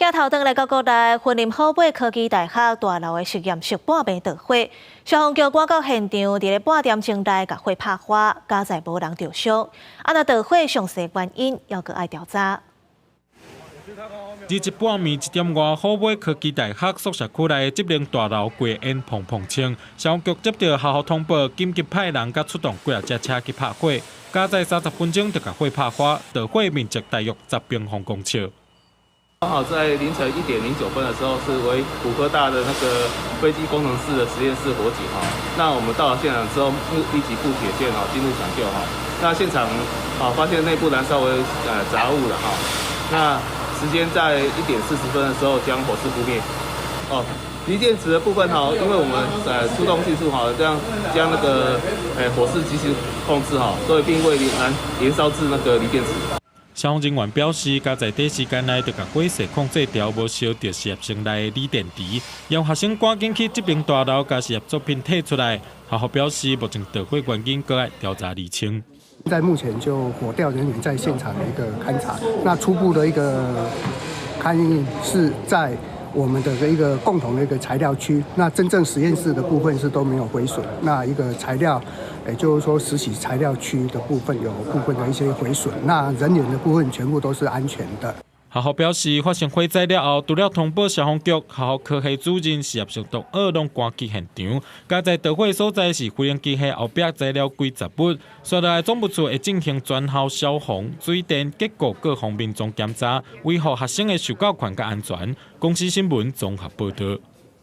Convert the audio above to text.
鏡頭轉來到國內，雲林虎尾科技大學大樓的實驗室半暝著火，消防局趕到現場，佇咧半點鐘內共火拍花，佳哉無人著傷。啊，若著火詳細原因，猶閣愛調查。二日半暝1點外，虎尾科技大學宿舍區內的職能大樓規煙砰砰衝，消防局接到學校通報，緊急派人佮出動幾若隻車去拍火，佳哉30分鐘就共火拍花，著火面積大約10平方公尺。剛好在凌晨1點09分的時候，是為虎科大的那個飛機工程師的實驗室火警哈。那我們到了現場之後，立即布鐵線哈進入搶救哈。那現場啊發現內部燃燒為雜物了哈。那時間在1點40分的時候將火勢撲滅。哦，鋰電池的部分哈，因為我們出動迅速哈，這樣將那個火勢及時控制哈，所以並未燃燒至那個鋰電池。消防人員表示，佳哉短時間內就共火勢控制牢，無燒著實驗室內的鋰電池，讓學生趕緊去這爿大樓共實驗作品提出來。學校表示，目前著火原因閣愛調查釐清。在目前就火調人員在現場的一個勘查，那初步的一個勘是在我們的一個共同的一個材料區，那真正實驗室的部分是都沒有毀損，那一個材料，也就是說實習材料區的部分有部分的一些毀損，那人員的部分全部都是安全的。學校表示，發生火災了後，除了通報消防局，學校科系主任、實驗室同學攏趕去現場。佳哉著火所在是飛行機系後壁材料櫃雜物，紲落來總務處會進行全校消防、水電、結構各方面總檢查，維護學生的受教權佮安全。公視新聞綜合報導。